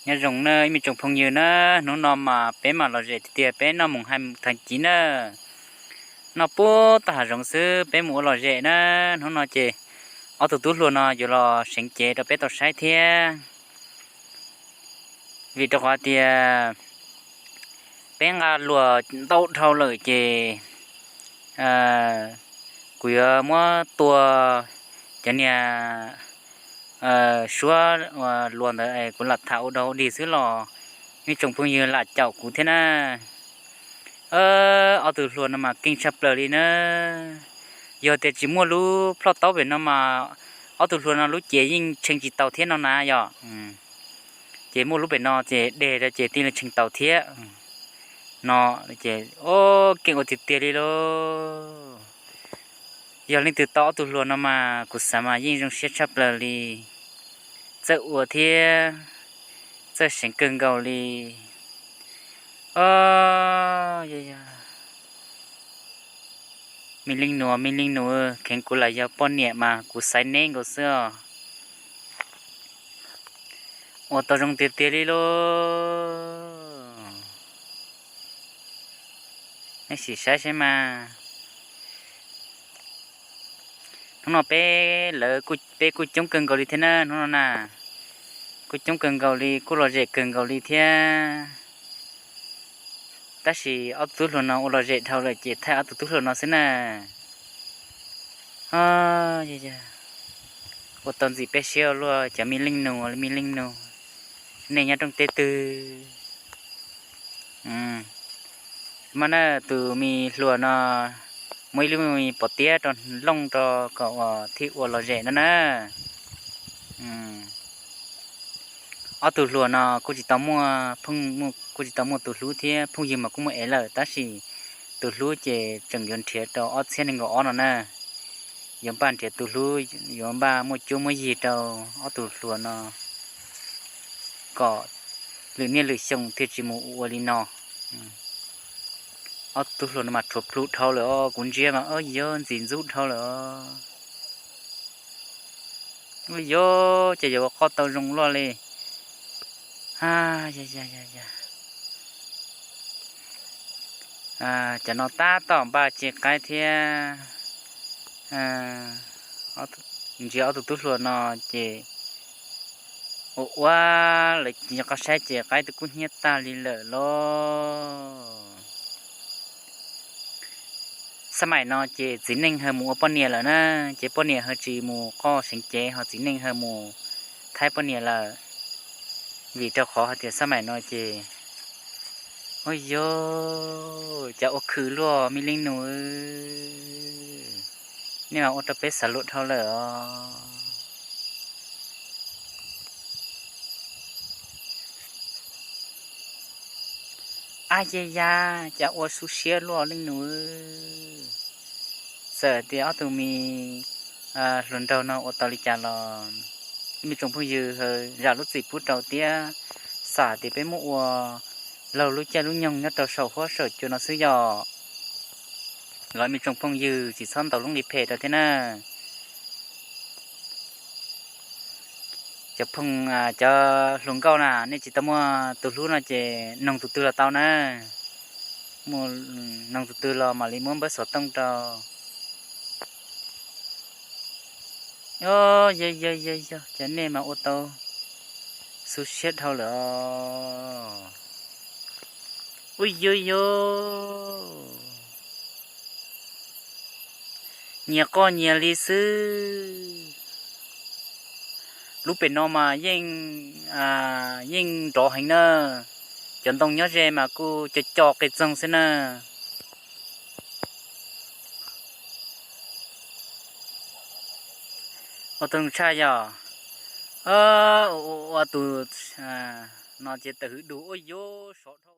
Nyob zoo na ib me tsoom phooj ywg na, hnub no mas peb mam lom zem tiag tiag, peb noj mus hais thav civ na. Noj puag tom hav zoov xwb, peb mus ua lom zem na. Hnub no ces ob tug tub hluas no yuav los seev cev rau peb tau saib thiab. Vim rau qhov tias peb nqa luas ntau dhau lawm ces kuv yuav muab tua cov niag suab luas ntawd kuv lam tham ua dog ua dig xwb los ib tsoom phooj ywg lam caum kuv thiab na. Ob tug hluas no mas keej tshaj plaws li na. Yog tias tsis muaj lub plhoj taub pem no mas ob tug hluas no lub cev yeej tshee tsis tau thiab no na yom. Ces muaj lub pem no ces de rau ces thiaj li tshee tau thiab no. Ces keej ua tiag tiag li lauj. Yog leej twg tau ob tug hluas no mas kuv xav mas yeej zoo siab tshaj plaws li. Txawj ua thiab txawj seev kawg nkaus li. Os, yog, yog, me leej nus, me leej nus, kheev kuv lam yog poj niam mas kuv xaiv neb nkaus xwb os. Ua tau zoo tiag tiag li lauj. Nej sim saib saib mas. Hnub no peb lawv, peb kuj coob kawg nkaus li thiab na hnub no na. Kuj coob kawg nkaus li, kuj lom zem kawg nkaus li thiab. Tab sis ob tug tub hluas no ua lom zem dhau lawm ces thaij ob tug tub hluas no xwb na. Ua tau ntxim peb siab ua luaj cov me leej nus, me leej nus, nej nyob rooj teb twg? Mas na, tus me hluas no muaj ib lub me pov tiab rau looj rau kom uas thiaj ua lom zem no na. Ob tug hluas no kuj tsis tau muaj phooj, kuj tsis tau muaj tus hlub thiab, phooj ywg mas kuj muaj ev lawm, tab sis tus hlub ces tseem yuav nrhiav rau ob txhiab nees nkaum ob no na. Yuav npaj nrhiav tus hlub, yuav npaj muaj cuab muab yig rau ob tug hluas no kom lwm niaj lwm xyoo thiaj tsis mus ua li no. Ob tug hluas no mas rhuav plhu dhau lawm os, kuv ntsia mas yog ntxim ntxub dhau lawm os. Ua yog ces yuav ua qoj tau zoo luaj li. Cov no tab tom npaj tsis qaib thiab. Ntsia ob tug tub hluas no ces ua ua lawv qab saib ces qaib twb kub hnyiab tag li lawm lauj. Xab maim no ces txiv neej ho mus ua poj niam lawm na, ces poj niam ho tsis mus qoj seev cev, ho txiv neej ho mus thaij poj niam lawm. Vim rau qhov hais tias xab maim no ces, ua yog, cas ua khwv luaj me leej nus, nej mas ua rau peb xav luag dhau lawm os. Ab ye ya, cas ua xu siab luaj leej nus. Txawm tias ob tug me hluas nraug no ua tau li cas los ib me tsoom phooj ywg zam lub txim pub rau thiab, xam tias peb muab ua laug lub caij lub nyoog nyob rau saum huab saum cua no xwb yom. Los ib me tsoom phooj ywg tsis txhob ntaus lub nqi phem rau thiab na. Cov phooj, cov hluas nkauj na, nej tsis tau muaj tus hlub no ces noog tus twg los tau na. Muaj, noog tus twg los mam li muab npawb xov tooj rau. Yog yog yog, cas nej mas ua tau xu siab dhau lawm os. Ua yog yog, nyias qoj nyias li xwb. Lub pem no mas yeej, yeej nrov heev na. Cov ntoo nyob ze mas kuj co co qis txoog xwb na. Ua tus tshaj yog, ua tus no ces tawm hwv dus ua yuav sov dhau.